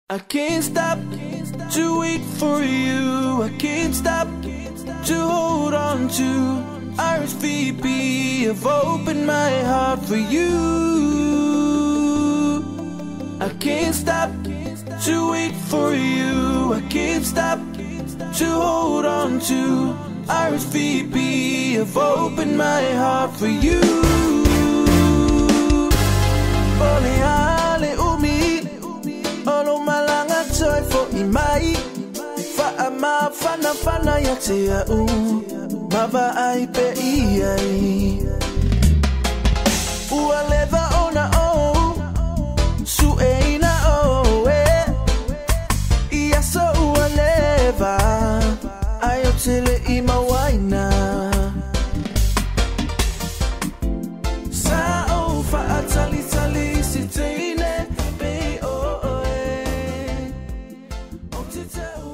I can't stop to wait for you. I can't stop to hold on to RSVP. I've opened my heart for you. I can't stop to wait for you. I can't stop to hold on to RSVP. I've opened my heart for you. Ole ale umi o malanga toi fo i mai Wha ma whana whana ia te au Mawa ai pe i ai Ua leva ona o Su e ina o e Ia so ua leva Ai o tele i mawaina Sa o whaatali tali si teine pe o e O te tau.